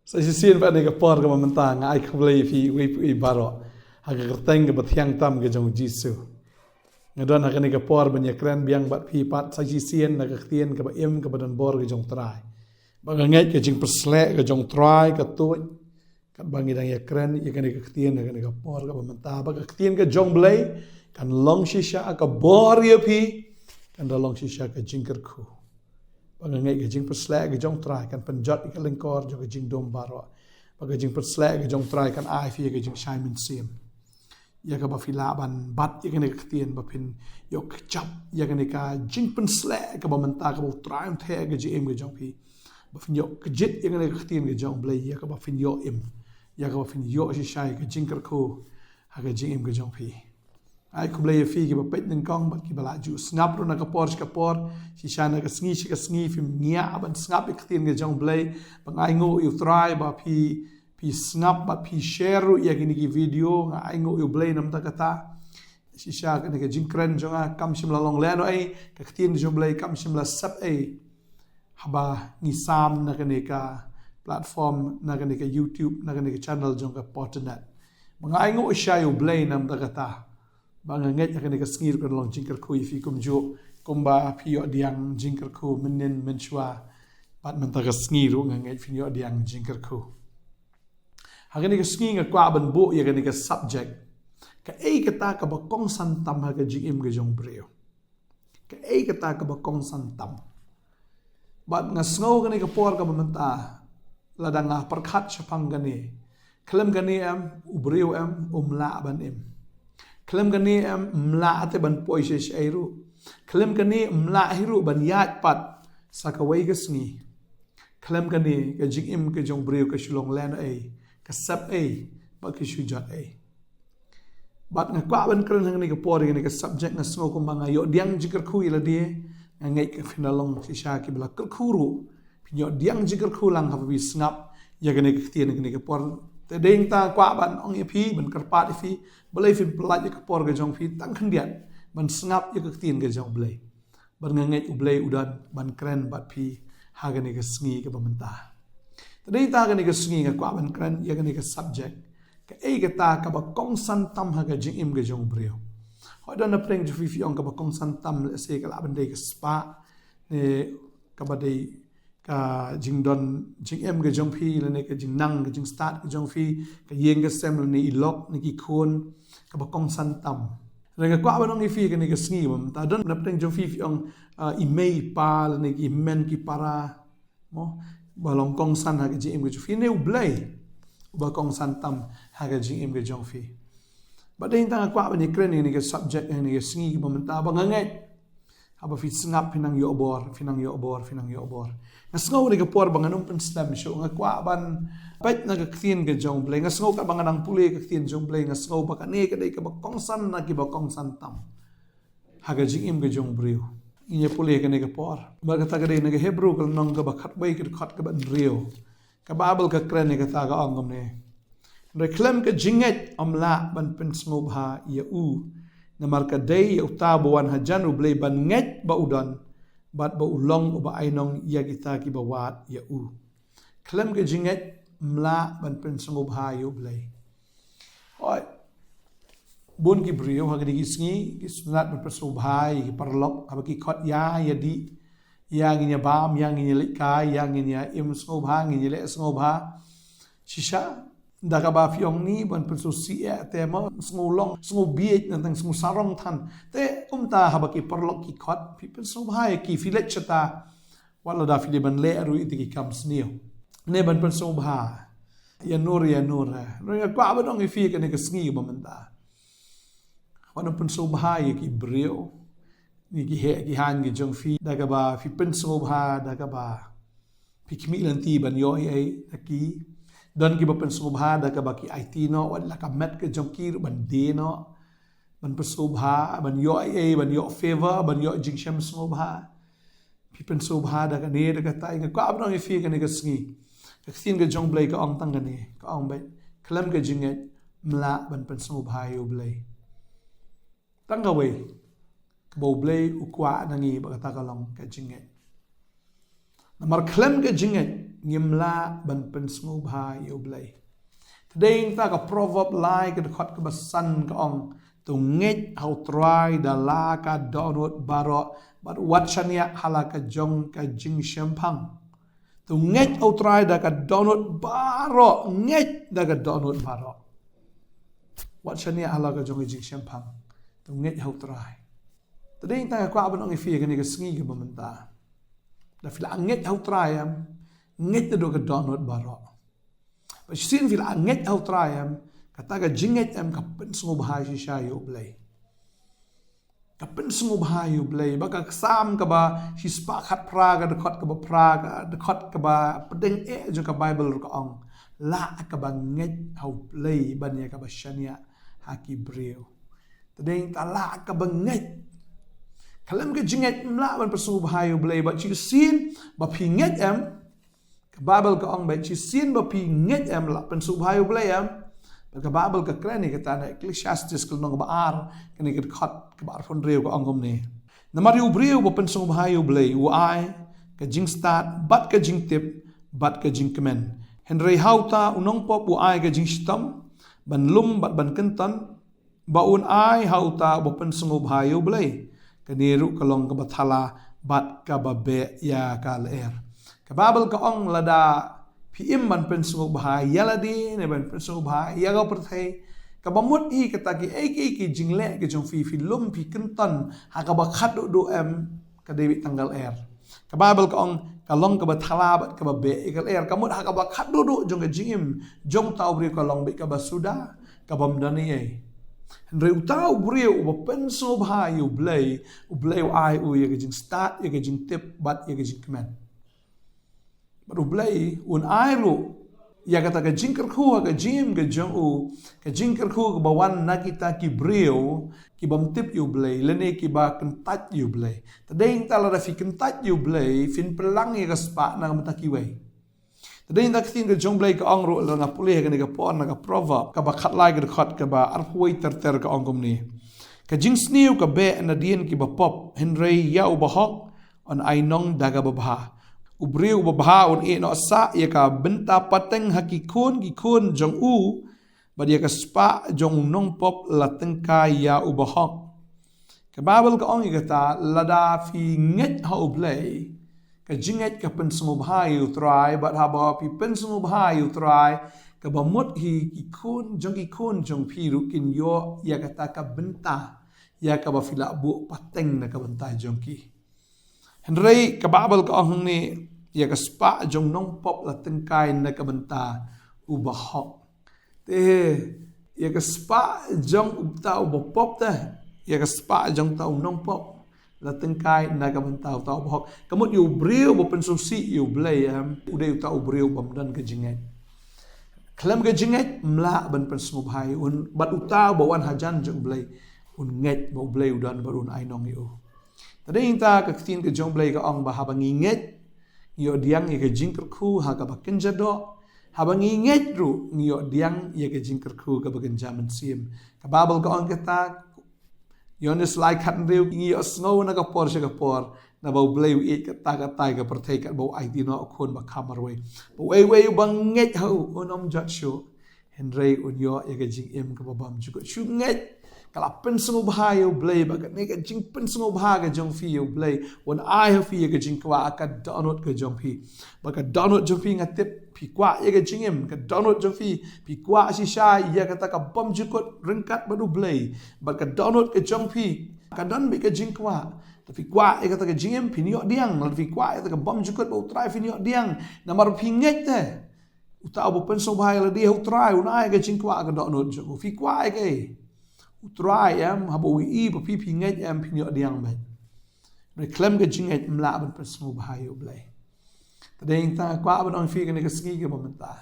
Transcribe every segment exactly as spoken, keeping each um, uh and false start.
Sa shisien pat ha kane ka por kaba mynta nga ai khublei ïa phi uwei pa uwei baroh ha ka kyrteng kaba thiang tam ka jong u Jisu. Nga don ha kane ka por ban ïakren biang bad phi pat sa shisien na ka ktien kaba im kaba don bor ka jong u Trai. Ba nga ngeit ka jingpynshlur ka jong u Trai ka tuid katba ngi dang ïakren ïa kane ka ktien ha kane ka por kaba mynta, ba ka ktien ka jong u Blei kan long shisha ka bor ïa phi, kan da long shisha ka jingkyrkhu. Ba nga ngeit ka jingpynshlur ka jong u Trai kan pynjot ïa ka lyngkor jong ka jingdum baroh. Ba ka jingpynshlur ka jong u Trai kan ai phi ïa ka jingshai mynsiem ïa kaba phi lah ban bat ïa kane ka ktien, ba phin ïoh kjap ïa kane ka jingpynshlur kaba mynta kaba u Trai un theh ha ka jingim ka jong phi. Ba phin ïoh kjit ïa kane ka ktien ka jong u Blei ïa kaba phin ïoh im, ïa kaba phin ïoh shisha ïa ka jingkyrkhu ha ka jingim ka jong phi. Ai khublei ïa phi kiba peit nyngkong bad kiba la ju sngap ruh na ka por sha ka por, shisha na ka sngi sha ka sngi phim ngiah ban sngap ïa ka ktien ka jong u Blei. Ba nga ainguh ïa u Trai ba phi, phi sngap bad phi share ruh ïa kine ki video, nga ainguh ïa u Blei namar kata. Shisha kane ka jingkren jong nga kam shym la long lehnohei, ka ktien jong u Blei kam shym la sep ei. Haba ngi sam na kane ka platform, na kane ka YouTube, na kane ka channel jong ka Potternet. Ba nga ainguh shisha ïa u Blei namar kata. Ba nga ngeit ha kane ka sngi ruh kan long jingkyrkhu ïa phi kumjuh kumba phi ïoh diang jingkyrkhu mynnin mynshuwa. Bad mynta ka sngi ruh nga ngeit phin ïoh diang jingkyrkhu. Ha kane ka sngi nga kwah ban buh ïa kane ka subject. Kaei kata kaba kongsan tam ha ka jingim ka jong u briew. Kaei kata kaba kongsan tam. Bad nga sngew kane ka por kaba mynta, lada nga pyrkhat shaphang kane. Khlem kane em, u briew em, um lah ban im. Khlem kane em, um lah te ban poi sha shaei ruh. Khlem kane um lah hi ruh ban ïaid pat sa kawei ka sngi. Khlem kane ka jingim ka jong u briew ka shu long lehnohei, ka sep ei, bad ka shu jot ei. Bad nga kwah ban kren ha kane ka por ïa kane ka subject, nga sngew kumba nga ïoh diang jingkyrkhu ïa lade. Nga ngeit ka phin da long shisha kiba la kyrkhu ruh. Phin ïoh diang jingkyrkhu lang haba phi sngap ïa kane ka ktien ha kane ka por. Te dei nangta kwah ban ong ïa phi, ban kyrpad ïa phi, balei phin pyllait ïa ka por ka jong phi tang khyndiat ban sngap ïa ka ktien ka jong u Blei. Bad nga ngeit u Blei u don ban kren bad phi ha kane ka sngi kaba mynta. Te dei nangta ha kane ka sngi nga kwah ban kren ïa kane ka subject. Kaei kata kaba kongsan tam ha ka jingim ka jong u briew. Hooid don na pdeng jong phi phi ong kaba kongsan tam, lehse ka lah ban dei ka spah, ne kaba dei ka jingdon jingem ka jong phi, lane ka jingnang ka jingstad ka jong phi, ka ïing ka sem, lane i lok ne ki khun, kaba kongsan tam. Lane nga kwah ban ong ïa phi ha kane ka sngi ba mynta don na pdeng jong phi phi ong, ah, i mei i pa, lane ki hynmen ki para. Mo, ba long kongsan ha ka jingim ka jong phi, ne u Blei uba kongsan tam ha ka jingim ka jong phi. Bad dei nangta nga kwah ban ïakren ïa kane ka subject ha kane ka sngi kaba mynta, ba nga ngeit haba phi sngap phin nang ïoh bor, phin nang ïoh bor, phin nang ïoh bor. Nga sngew ha kane ka por ba ngan ym pynslem shuh, nga kwah ban peit na ka ktien ka jong u Blei, nga sngew katba nga nang pule ka ktien jong u Blei, nga sngew ba kane ka dei kaba kongsan na kiba kongsan tam ha ka jingim ka jong u briew. Ngin ïa pule ha kane ka por. Bad kata ka dei na ka Hebru ka lynnong kaba khatwei ka dkhot kaba hynriew. Ka Baibl ka kren ïa kata, ka ong kumne. Hynrei khlem ka jingngeit ym lah ban pynsngewbha ïa u. Namar ka dei ïa uta uba wan hajan u Blei ban ngeit ba u don, bad ba u long uba ainong ïa kita kiba wad ïa u. Khlem ka jingngeit ym lah ban pynsngewbha ïa u Blei. Hooid. Bun ki briew ha kine ki sngi ki sngewtynnat ban pynsngewbha ïa ki paralok, haba ki khot ïa, ïa dih, ïa ngin ïa bam, ïa ngin ïa leit kai, ïa ngin ïa im sngewbha, ngin ïa leh sngewbha. Shisha, da kaba phi ong ni ban pynsngewsih eh te mo, sngew long, sngew bieit, nangta sngew sarong than. Te kumta haba ki paralok ki khot, phi pynsngewbha ïa ki, phi leit shata. Wat lada phi dei ban leh ruh ïa ki kam sniew. Ne ban pynsngewbha. Ïa nur, ïa nur, eh. Nga kwah ban ong ïa phi ha kane ka sngi ba mynta. Wat nym pynsngewbha ïa ki briew. Ïa ki heh ki haiñ ki jong phi. Da kaba phi pynsngewbha, da kaba phi khmih lynti ban ïoh ei ei da ki. Don kiba pynsngewbha, da kaba ki aiti noh, wat la ka met ka jong ki ruh ban die noh. Ban pynsngewbha, ban ïoh ei ei, ban ïoh favor, ban ïoh jingshem sngewbha. Phi pynsngewbha da kane da kata, nga kwah ban ong ïa phi ha kane ka sngi. Ka ktien ka jong u Blei ka ong tang kane, ka ong beit, khlem ka jingngeit ym lah ban pynsngewbha ïa u Blei. Tang kawei kaba u Blei u kwah na ngi ba kata ka long ka jingngeit. Namar khlem ka jingngeit ngim lah ban pynsngewbha ïa U Blei. Te dei nangta ka Proverb lai ka dkhot kaba san ka ong, to ngeit ha U Trai da la ka dohnud baroh, bad wat shaniah ha la ka jong ka jingshemphang. To ngeit ha U Trai da ka dohnud baroh, ngeit da ka dohnud baroh. Wat shaniah ha la ka jong ka jingshemphang. To ngeit ha U Trai. Te dei nangta nga kwah ban ong ïa phi kane ka sngi kaba mynta, da phi la ngeit ha U Trai em, ngeit da ka dohnud baroh. Bad shisien phi la ngeit ha U Trai em, kata ka jingngeit em ka pynsngewbha shisha ïa U Blei. Ka pynsngewbha ïa U Blei, ba ka Salm kaba shispah khatphra, ka dkhot kaba phra, ka dkhot kaba pdeng eh jong ka Baibl ruh ka ong, lah kaba ngeit ha U Blei ban ïa kaba shaniah ha ki briew. Te dei nangta lah kaba ngeit. Khlem ka jingngeit ym lah ban pynsngewbha ïa U Blei, bad shisien ba phi ngeit em, ka Baibl ka ong, bad shisien ba phi ngeit em lah pynsngewbha ïa U Blei em. Bad ka Baibl ka kren ïa kata na Ecclesiastes ka lynnong kaba ar, kane ka dkhot kaba arphew hynriew ka ong kumne. Namar ïa u briew uba pynsngewbha ïa U Blei, u ai ka jingstad bad ka jingtip bad ka jingkmen. Hynrei ha uta u nongpop u ai ka jingshitom ban lum bad ban kynton, ba un ai ha uta uba pynsngewbha ïa U Blei. Kane ruh ka long kaba thala bad kaba beh ïa ka lyer. Ka Baibl ka ong, lada phi im ban pynsngewbha ïa lade ne ban pynsngewbha ïa ka pyrthei, kaba mut hi kata kiei kiei ki jingleh ki jong phi, phi lum phi kynton ha kaba khatduh duh em, ka dei beit tang ka lyer. Ka Baibl ka ong, ka long kaba thala bad kaba beh ïa ka lyer. Ka mut ha kaba khatduh duh jong ka jingim jong uta u briew ka long beit kaba suda, kaba ym don ei ei. Hynrei uta u briew uba pynsngewbha ïa U Blei, U Blei u ai u ïa ka jingstad, ïa ka jingtip bad ïa ka jingkmen. Bad U Blei un ai ruh ïa kata ka jingkyrkhu ha ka jingim ka jong u, ka jingkyrkhu kaba wan na kita ki briew kiba ym tip ïa U Blei lane kiba kyntait ïa U Blei. Te dei nangta lada phi kyntait ïa U Blei, phin pynlang ïa ka spah na ka bynta kiwei. Te dei nangta ka ktien ka jong U Blei ka ong ruh, lada nga pule ha kane ka por na ka Proverb kaba khatlai ka dkhot kaba arphew wei ter ter ka ong kumne. Ka jingsniew ka beh nadien kiba pop, hynrei ïa u bahok yn ai nong da kaba bha. U briew uba bha un ïehnoh sah ïa ka bynta pateng ha ki khun ki khun jong u, bad ïa ka spah jong u nongpop la tyngkai ïa u bahok. Ka Baibl ka ong ïa kata, lada phi ngeit ha U Blei, ka jingngeit ka pynsngewbha ïa U Trai, bad haba phi pynsngewbha ïa U Trai, kaba mut hi ki khun jong ki khun jong phi ruh kin ïoh ïa kata ka bynta ïa kaba phi la buh pateng na ka bynta jong ki. Hynrei ka Baibl ka ong hangne, ïa ka spah jong u nongpop la tyngkai na ka bynta u bahok. Te ïa ka spah jong uta uba pop te, ïa ka spah jong uta u nongpop la tyngkai na ka bynta uta u bahok. Ka mut ïa u briew uba pynsngewsih ïa U Blei em, u dei uta u briew uba ym don ka jingngeit. Khlem ka jingngeit ym lah ban pynsngewbha ïa u, bad uta uba wan hajan jong U Blei un ngeit ba U Blei u don bad un ai nong ïa u. Te dei nangta ka ktien ka jong U Blei ka ong ba haba ngi ngeit, ngi ïoh pdiang ïa ka jingkyrkhu ha kaba kynja doh. Haba ngi ngeit ruh ngi ïoh pdiang ïa ka jingkyrkhu kaba kynja mynsiem. Ka Baibl ka ong kata, Ïoannis lai khathynriew, ngi ïohsngew na ka por sha ka por, naba U Blei u ïeit katta katta ïa ka pyrthei katba u aiti noh u khun ba kham marwei, ba uwei uwei uba ngeit ha u un ym jot shuh, hynrei un ïoh ïa ka jingim kaba bymjukut. Shu ngeit, ka la pynsngewbha ïa U Blei, ba kane ka jingpynsngewbha ka jong phi ïa U Blei un ai ha phi ïa ka jingkwah, ka dohnud ka jong phi. Ba ka dohnud jong phi, nga tip phi kwah ïa ka jingim. Ka dohnud jong phi, phi kwah shisha ïa kata ka bymjukut ryngkat bad U Blei. Bad ka dohnud ka jong phi ka don beit ka jingkwah. Lada phi kwah ïa kata ka jingim, phin ïoh pdiang. Lada phi kwah ïa kata ka bymjukut bad U Trai, phin ïoh pdiang. Namar phi ngeit te, uta uba pynsngewbha ïa lade ha U Trai un ai ka jingkwah ka dohnud jong u. Phi kwah ïa kaei? U Trai em, haba u ïohi ba phi, phi ngeit em, phin ïoh pdiang beit. Hynrei khlem ka jingngeit ym lah ban pynsngewbha ïa U Blei. Te dei nangta nga kwah ban ong ïa phi kane ka sngi kaba mynta,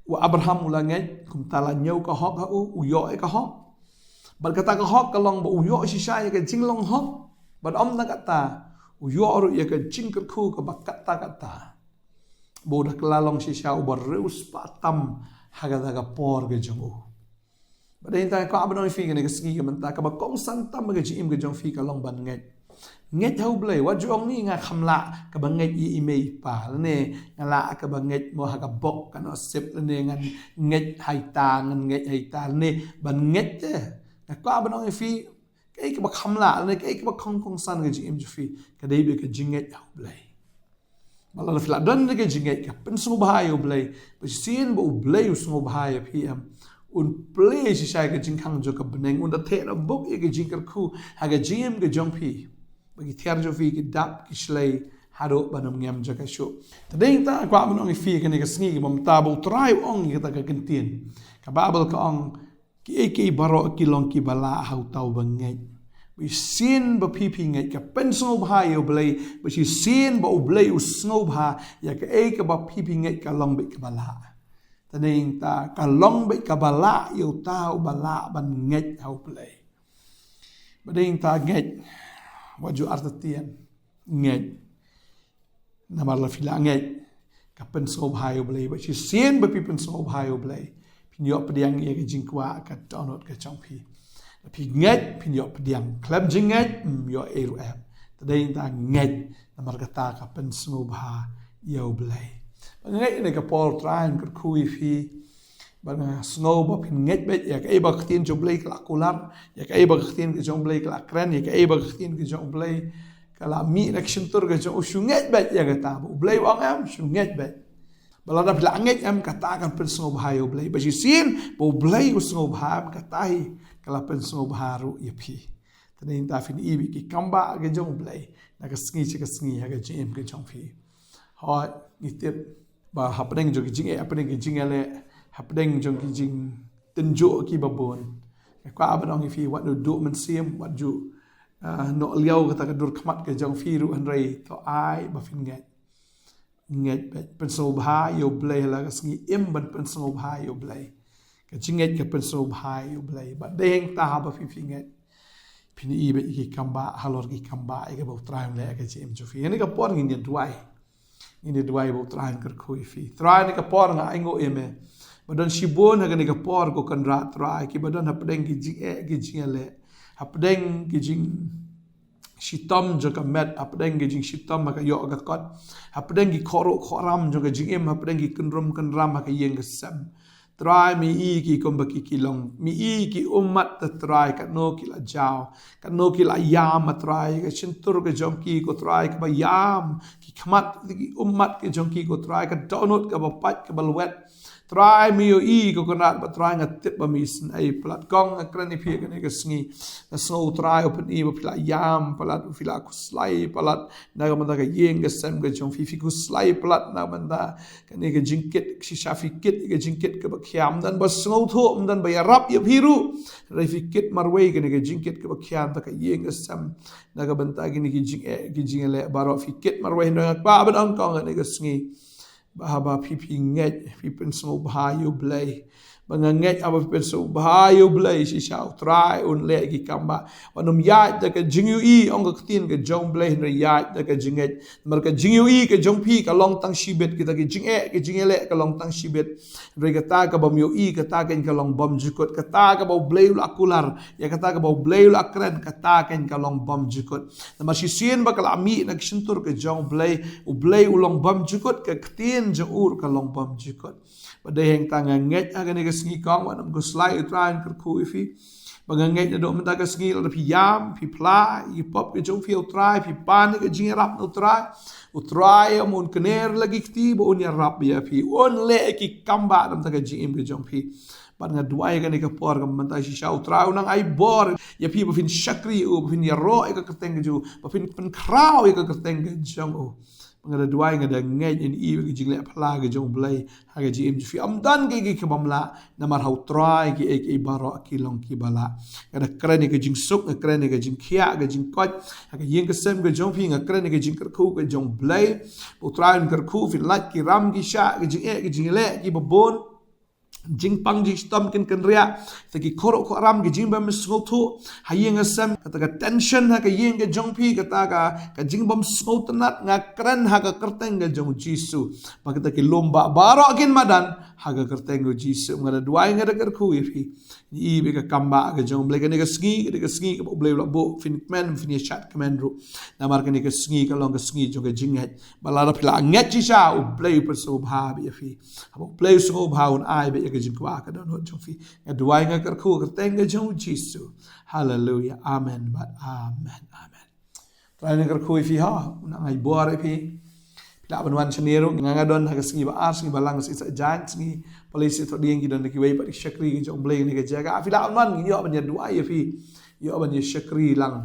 u Abraham u la ngeit, kumta la ñiew ka hok ha u, u ïoh ïa ka hok. Bad kata ka hok ka long ba u ïoh shisha ïa ka jinglong hok. Bad ym tang katta, u ïoh ruh ïa ka jingkyrkhu kaba katta katta, ba u da kylla long shisha uba riewspah tam ha kata ka por ka jong u. Bad dei nangta nga kwah ban ong ïa phi kane ka sngi kaba mynta, kaba kongsan tam ha ka jingim ka jong phi ka long ban ngeit. Ngeit ha U Blei, wat ju ong ni nga kham lah kaba ngeit ïa i mei i pa, lane nga lah kaba ngeit mo ha ka bok ka nusip, lane ngan ngeit ha ita, ngan ngeit ha ita, lane ban ngeit te. Nga kwah ban ong ïa phi, kaei kaba kham lah, lane kaei kaba kongkong san ka jingim jong phi, ka dei beit ka jingngeit ha U Blei. Ba lada phi la don ka jingngeit, ka pynsngewbha ïa U Blei, ba shisien ba U Blei u sngewbha ïa phi em, un plie shisha ïa ka jingkhang jong ka bneng, un da theh da bok ïa ka jingkyrkhu ha ka jingim ka jong phi, ba ki thiar jong phi ki dap ki shlei haduh ban ym ngem jaka shuh. Te dei ta kwah ban ong ïa phi kane ka sngi, kaba mynta ba U Trai u ong ïa kata ka kyntien, ka Baibl ka ong, kiei kiei baroh ki long kiba lah ha uta uba ngeit. Ba shisien ba phi phi ngeit, ka pynsngewbha ïa U Blei, ba shisien ba U Blei u sngewbha ïa kaei kaba phi phi ngeit, ka long beit kaba lah. Te dei ta ka long beit kaba lah ïa uta uba lah ban ngeit ha U Blei. Ba dei ta ngeit, wat ju artatien, ngeit. Namar lada phi la ngeit, ka pynsngewbha ïa U Blei, ba shisien ba phi pynsngewbha ïa U Blei, phin ïoh pdiang ïa ka jingkwah ka dohnud ka jong phi. Lada phi ngeit, phin ïoh pdiang. Khlem jingngeit, ym ïoh ei ruh em. Te dei ta ngeit, namar kata ka pynsngewbha ïa U Blei. Ba ngeit, ïa kane ka por U Trai un kyrkhu ïa phi, ba nga sngew ba phin ngeit beit ïa kaei ba ka ktien jong U Blei ka la kular, ïa kaei ba ka ktien ka jong U Blei ka la kren, ïa kaei ba ka ktien ka jong U Blei ka la mih na ka shyntur ka jong u. Shu ngeit beit ïa kata, ba U Blei u ong em, shu ngeit beit. Ba lada phi la ngeit em, kata kan pynsngewbha ïa U Blei. Ba shisien ba U Blei u sngewbha em, kata hi ka la pynsngewbha ruh ïa phi. Te dei ta phin i beit ki kambah ka jong U Blei na ka sngi sha ka sngi ha ka jingim ka jong phi. Hooid, ngi tip ba hapdeng jong ki jingeh, hapdeng ki jingeh leh, hapdeng jong ki jingtynjuh kiba bun, nga kwah ban ong ïa phi, wat ju duh mynsiem, wat ju, ah, noh liaw kata ka dur khmat ka jong phi ruh, hynrei to ai ba phin ngeit. Ngeit beit, pynsngewbha ïa U Blei ha la ka sngi, im ban pynsngewbha ïa U Blei. Ka jingngeit ka pynsngewbha ïa U Blei. Ba dei hangta haba phi phi ngeit, phin i beit ïa ki kambah halor ki kambah ïa kaba U Trai un leh ha ka jingim jong phi. Kane ka por ngin ïa duwai. Ngin ïa duwai ba U Trai un kyrkhu ïa phi. Trai, kane ka por nga ainguh ïa me ba don shibun ha kane ka por, ko Kynrad Trai, kiba don hapdeng ki jingeh ki jingeh leh, hapdeng ki jingshitom jong ka met, hapdeng ki jingshitom ha ka ïoh ka kot, hapdeng ki khohruh khohram jong ka jingim, hapdeng ki kynrum kynram ha ka ïing ka sem. Trai, me i ki kumba ki ki long, me i ki ummat, te Trai, katno ki la jaw, katno ki la ïam, a Trai, ka shyntur ka jong ki, ko Trai, kaba ïam, ki khmat ki ummat ki jong ki, ko Trai, ka dohnud kaba pait kaba lwet. Trai, me ïohi, ko Kynrad, ba Trai, nga tip ba me isynei palat. Kong, nga kren ïa phi ha kane ka sngi. Nga sngew, Trai, u pyni ba phi la ïam palat, ba phi la khuslai palat na ka bynta ka ïing ka sem ka jong phi, phi khuslai palat na ka bynta kane ka jingkit, shisha phi kit ka jingkit kaba khia. Ym don ba sngewthuh, ym don ba ïarap ïa phi ruh, hynrei phi kit marwei kane ka jingkit kaba khia na ka ïing ka sem, na ka bynta kine ki jingeh ki jingeh leh baroh, phi kit marwei. Hynrei nga kwah ban ong, Kong, ha kane ka sngi, ba haba phi phi ngeit, phi pynsngewbha ïa U Blei. Ba nga ngeit haba phi pynsngewbha ïa U Blei, shisha U Trai un leh ki kambah. Wat nym ïaid da ka jingïohi, ong ka ktien ka jong U Blei, hynrei ïaid da ka jingngeit. Namar ka jingïohi ka jong phi ka long tang shibit, kita ki jingeh ki jingeh leh ka long tang shibit. Hynrei kata kabym ïohi, kata keiñ ka long bymjukut. Kata kaba U Blei u la kular, ïa kata kaba U Blei u la kren, kata keiñ ka long bymjukut. Namar shisien ba ka la mih na ka shyntur ka jong U Blei, U Blei u long bymjukut, ka ktien jong u ruh ka long bymjukut. Ba dei hangta nga ngeit ha kane ka sngi, Kong, wat nym khuslai, U Trai un kyrkhu ïa phi. Ba nga ngeit naduh mynta ka sngi, lada phi ïam, phi phla ïa ki pop ki jong phi, U Trai, phi pan ïa ka jingïarap na U Trai, U Trai um un kner la ki kti ba un ïarap ïa phi, un leh ki kambah na ka bynta ka jingim ka jong phi. Bad nga duwai ha kane ka por, ka mynta shisha U Trai un nang ai bor ïa phi ba phin shakri ïa u, ba phin ïaroh ïa ka kyrteng ka jong u, ba phin pynkhraw ïa ka kyrteng ka jong u. Ba nga da duwai, nga da ngeit, ngan ïohi ïa ka jingleh phla ka jong U Blei ha ka jingim jong phi. Ym don kiei kiei ki bym lah, namar ha U Trai kiei kiei baroh ki long kiba lah. Nga da kren ïa ka jingsuk, nga kren ïa ka jingkhiah, ka jingkoit ha ka ïing ka sem ka jong phi, nga kren ïa ka jingkyrkhu ka jong U Blei. Ba U Trai un kyrkhu, phin lait ki ram ki shah, ki jingeh ki jingleh kiba bun. jingpang jingshitom kin kynriah, kata ki khuruh khuram, ki jingbym sngewthuh ha ïing ha sem, kata ka tension ha ka ïing ka jong phi, kata ka, ka jingbym sngewtynnat, nga kren ha ka kyrteng ka jong u Jisu ba kata ki lum ba baroh kin madan ha ka kyrteng ka jong u Jisu. Nga da duwai, nga da kyrkhu ïa phi. Ngi i ba ka kam ba ka jong U Blei kane ka sngi, kane ka sngi kaba U Blei u la buh, phin kmen, phin ïa shad kmen ruh. Namar kane ka sngi ka long ka sngi jong ka jingngeit. Ba lada phi la ngeit shisha, U Blei u pynsngewbha bad ïa phi. Haba U Blei u sngewbha, un ai bad ïa ka jingkwah ka dohnud jong phi. Nga duwai, nga kyrkhu ha ka kyrteng ka jong u Jisu. Haleluya. Amen bad amen. Amen. Trai, nga kyrkhu ïa phi, ha, u nang ai bor ïa phi. Phi lah ban wan shane ruh, nga, nga don ha ka sngi ba ar, sngi ba lang, sngi Saitjaiñ, sngi Palei, sngi Thohdieng, ki don da kiwei pat ki shakri ki jong U Blei kane ka jaka. Phi lah ban wan, ngi ïoh ban ïa duwai ïa phi. Ïoh ban ïa shakri lang.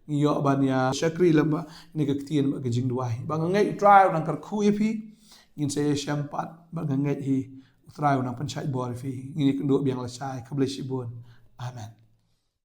Ngi ïoh ban ïa shakri lang bad kane ka ktien bad ka jingduwai. Ba nga ngeit U Trai u nang kyrkhu ïa phi. Ngin sa ïashem pat, ba nga ngeit hi U Trai u nang pynshait bor ïa phi. Ngin ïa kynduh biang lashai. Khublei shibun. Amen.